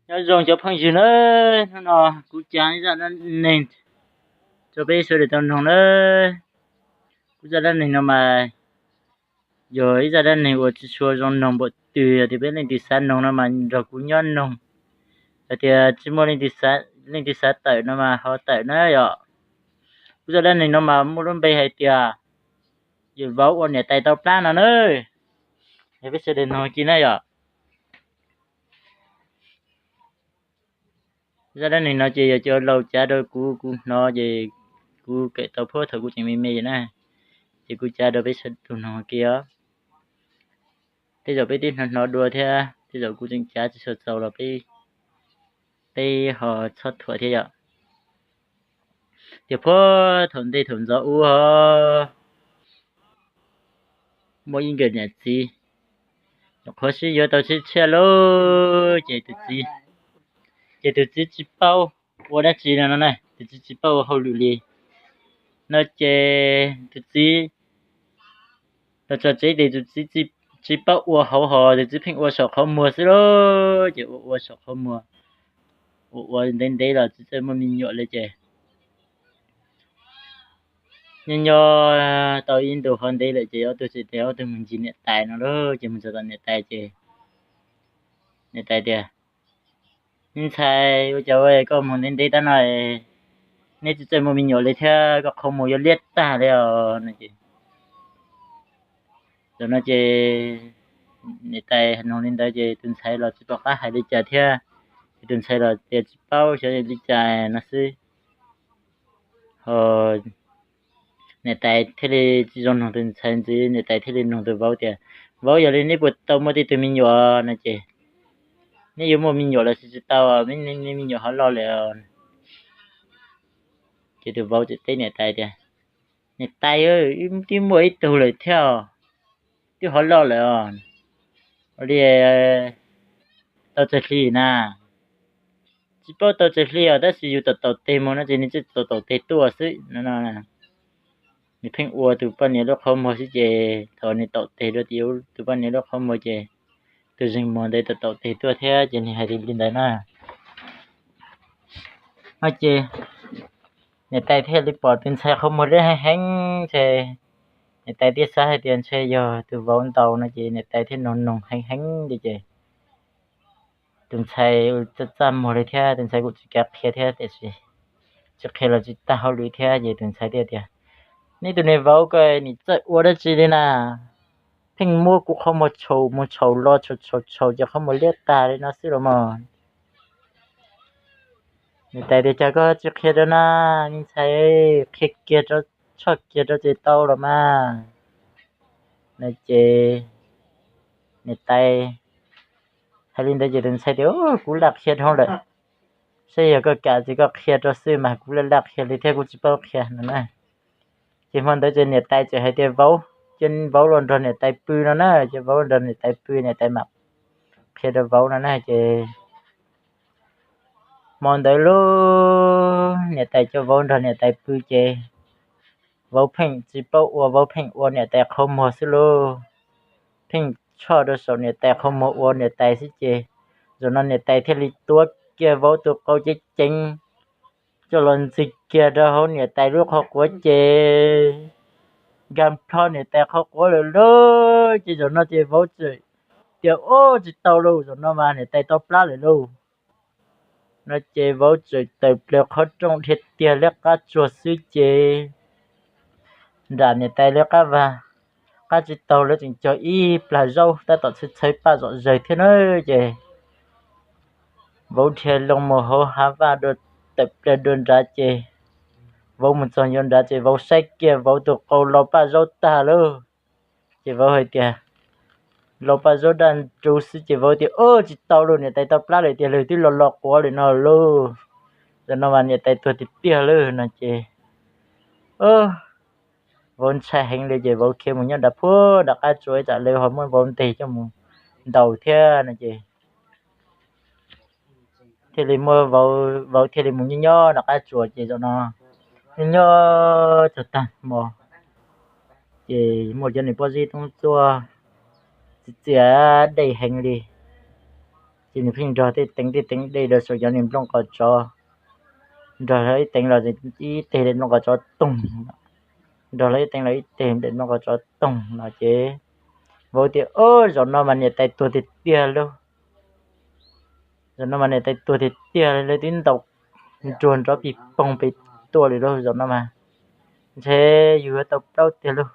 Nyob zoo cov phooj ywg na, hnub no kuv cab ib zaj dab neeg rau peb sawv daws tau noog na. Kuv zaj dab neeg no mas yog ib zaj dab neeg uas tsis tshua zoo noog npaum twg, yog tias peb leej twg xav noog no mas nrog kuv nyob noog. Yog tias tsis muaj leej twg xav tawm no mas ho tawm na yom. Kuv zaj dab neeg no mas muaj lub npe hais tias yawm vauv ua niam tais tau plab no na. Yog peb sawv daws noog kiag na yom. Zaj dab neeg no ces yog cov laus cab rau kuv, kuv hnov ces kuv kawm tau puag thaum kuv tseem me me na, ces kuv cab rau peb sawv daws noog kiag os. Tej zaum peb twb hnov hnov dua thiab, tej zaum kuv tseem cab tsis tshua txaus los peb, peb ho txhob thuam thiab yom. Tias puag thaum ntej thaum ntxov ub ho muaj ib nkawm niam txiv, nyuam qhuav sib yuav tau tshiab tshiab lauj, ces tus txiv, ces tus txiv tsis paub ua dab tsi no no na, tus txiv tsis paub ua hauj lwm li no ces tus txiv los tso tseg ces tus txiv tsis paub ua hauv hos, tus txiv pheej ua saum qhov muag xwb lauj, ces ua ua saum qhov muag, ua ua ntev ntev los tsis txawj muaj me nyuam li ces nyob nyob tau ib ntu hov ntev lawm ces ob tug txawm tias ob tug mus ncig niam tais no lauj, ces mus txog tom niam tais ces niam tais tias, Me ntxhais, ua cas koj mus ntev ntev tab no neb tsis txawj muaj me nyuam li thiab, koj qhov muag yuav liab tag li os no ces, tam no ces niam tais noog li ntawd ces tus ntxhais los tsis pom qab hais li cas thiab, ces tus ntxhais los tias tsis paub xyov li cas no xwb. Ho niam tais thiaj li tsis zoo noog tus ntxhais ntxiv, niam tais thiaj li noog tus vauv tias, Vauv, yog li neb puas tau muaj tej tug me nyuam no ces, neb yuav muaj me nyuam los tsis tau, me nyuam hov loj lawm. Ces tus vauv teb niam tais tias, Niam tais, twb muaj ib tug lawm thiab, twb hov loj lawm os. Ua li tau tsawg hli na? Tsis paub tau tsawg hli os, tab sis yus tom taum teg mus no ces nws tseem tom taum teg tuaj xwb no. Nws pheej ua tus poj niam lub qhov muag xwb ces thaum nws taum teg dua tim tus poj niam lub qhov muag ces tus zeeg muag ntawd tom taum teg tuaj thiab ces nws hais li ntawd na. No ces niam tais thiaj li pom tus ntxhais qhov muag liab heev heev ces niam tais thiaj xav hais tias ntshe yog tus vauv ntaus no ces niam tais thiaj noog noog heev heev li ces tus ntxhais txaj txaj muag li thiab tus ntxhais kuj tsis kam qhia thiab tiam sis tsis qhia los tsis tag hauj lwm thiab ces tus ntxhais thiaj tias, Neb tus niam vauv ko, nim txawj ua dab tsi li na? Pheej muab kuv qhov muag tshau mus tshau los tshau tshau tshau ces qhov muag liab tag li no xwb los mas. Niam tais tias, Cas koj tsis qhia rau na, me ntxhais, qhia kiag rau, tshoj kiag rau ces tau los mas. No ces niam tais hais li ntawd ces tus ntxhais tias, Kuv laj qhia dhau lawm, saib yog koj kam ces koj qhia rau xwb mas kuv laj laj qhia li thiab kuv tsis paub qhia no na. Ces hmo ntawd ces niam tais txawm hais tias, Vauv, cia vauv los nrog niam tais pw no na, ces vauv los nrog niam tais pw, niam tais mam qhia rau vauv no na ces hmo ntawd lauj, niam tais coj vauv nrog niam tais pw ces vauv pheej tsis paub ua, vauv pheej ua niam tais qhov muag xwb lauj. Pheej tshoj rau saum niam tais qhov muag ua niam tais xwb ces zaum no niam tais thiaj li tuav kiag vauv tus qau ceev ceev coj los ntxig kiag rau hauv niam tais lub qhov quav ces nkag plho niam tais qhov quav lawm lauj. Ces zaum no ces vauv txawm tias, Ub, tsis tau lauj, zaum no mas niam tais tau plab lawm lauj. No ces vauv txawm tawm plaws qhov rooj dhia tiag liab qab tsuag xwb ces nram niam tais lawv qab vag, qab tsis taug lawv tseem cog ib plag zaub tab tom txhawv txhawv paj zom zaws thiab na. Ces vauv dhia loo mus hauv hav vaj dua, tawm plaws dua nrad ces vauv mus txog yuav nrad ces vauv saib kiag vauv tus qau lau paj zaub tag lauj. Ces vauv hais tias, lau paj zaub daj nrub xwb ces vauv tias, Ub, tsis tau lauj, niam tais tau plab lawm tiag, lawv twb los los quav lawm no lauj. Zaum no mas niam tais tuag tiag tiag lauj no ces vauv ntshai heev li ces vauv khiav mus nyob nram puag nram qab tsuas, tsam lawv ho muab vauv ntes coj mus ntaus thiab no ces thiaj li muab vauv, vauv thiaj li mus nyob nyob nram qab tsuas ces zaum no nyob nyob txog tag hmo ces muaj cov niam pob zeb toob txuaj txias txias dej heev li. Ces nws pheej nrog tej teev tej teev dej rau saum cov niag nplooj qos tsov, nrog lawv ib teev los ib teg nplooj qos tsov toog, nrog lawv ib teev los ib teg nplooj qos tsov toog no ces vauv tias, Ob, zaum no mas niam tais tuag tiag tiag lauj. Zaum no mas niam tais tuag tiag tiag li, lawv twb ntaus nruag nrov pig poog pes tuaj li lauj, zaum no mas ntshe yus yuav tau plaub tiag lauj.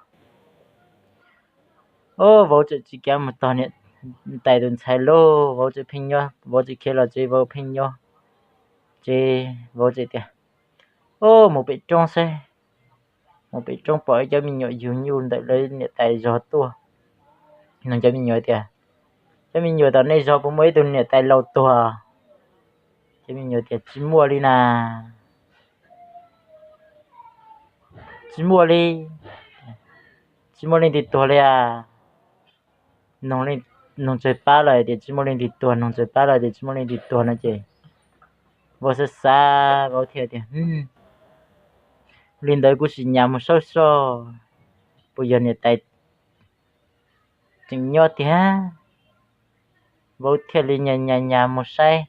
Ob, vauv txawm tsis kav mus tos niam tais tus ntxhais lauj, vauv txawm pheej nyob, vauv txawm khiav los tsev, vauv pheej nyob tsev, vauv txawm tias, Ob, mus pem roob saib. Mus pem roob pom ib cov me nyuam yug nyuj ntawm lawv niam tais zog tuaj. Nug cov me nyuam tias, Cov me nyuam, tom nej zog puas muaj ib tug niam tais laus tuag? Cov me nyuam tias, Tsis muaj li na, tsis muaj li, tsis muaj leej twg tuag li as. Nug tsawg pab los tias tsis muaj leej twg tuag, nug tsawg pab los tias tsis muaj leej twg tuag no ces vauv xav xav, vauv thiaj tias, Li ntawd kuv sim nyas mus saib soj, puas yog niam tais tseem nyob tiag. Vauv thiaj li nyas nyas nyas mus saib,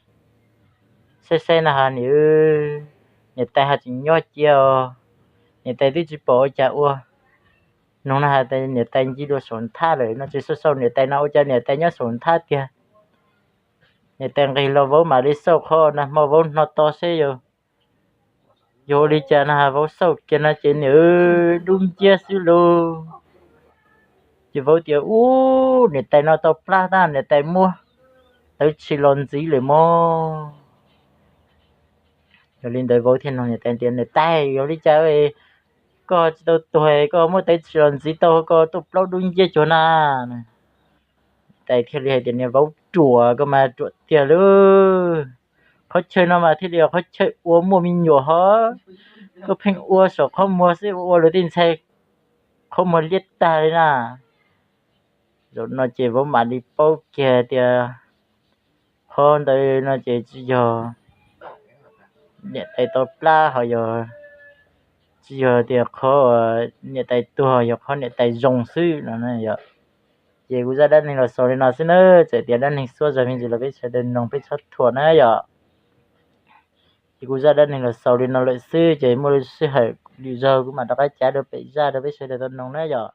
saib saib no ho niam, niam tais ho tseem nyob cia os. Niam tais twb tsis pom ua cas ua. Nug no has tas niam tais ncig dua saum nthab lawm no ces xauj xauj niam tais no ua cas niam tais nyob saum nthab tiag. Niam tais nqis los vauv mam li xauj qhov nag hmo vauv hno to seb yog ua li cas no, vauv xauj kiag no ces niam dub nciab xwb lauj. Ces vauv tias, Ub, niam tais no tau plab tab, niam tais muab tawv tshis los ntxiv lawm mog. Yog li ntawd vauv thiaj nug niam tais tias, Niam tais, yog li cas koj tsis tau tuag koj muab tawv tshis los ntxiv tau koj tuaj plaub dub nciab cuag na? Niam tais thiaj li hais tias, Niag vauv ruam, koj mas ruam tiag lauj. Qhov chaw no mas thiaj li yog qhov chaw ua muaj me nyuam hov, koj pheej ua saum qhov muag xwb, ua ua luag tej ntxhais qhov muag liab tag li na. Zaum no ces vauv mam li paub kiag tias qhov ntawd no ces tsis yog niam tais tau plab ho yog, tsis yog tias qhov niam tais tuag, yog qhov niam tais zoo xwb no. Ces kuv zaj dab neeg los xaus li no xwb na, txawm tias dab neeg xuab zog me ntsis los peb sawv daws noog peb txhob thuam na yom. Ces kuv zaj dab neeg los xaus li no lawm xwb, ces muaj lub sij hawm lwm zaug kuv mam rov qab cav dua pem zaj rau peb sawv daws tau noog na yom.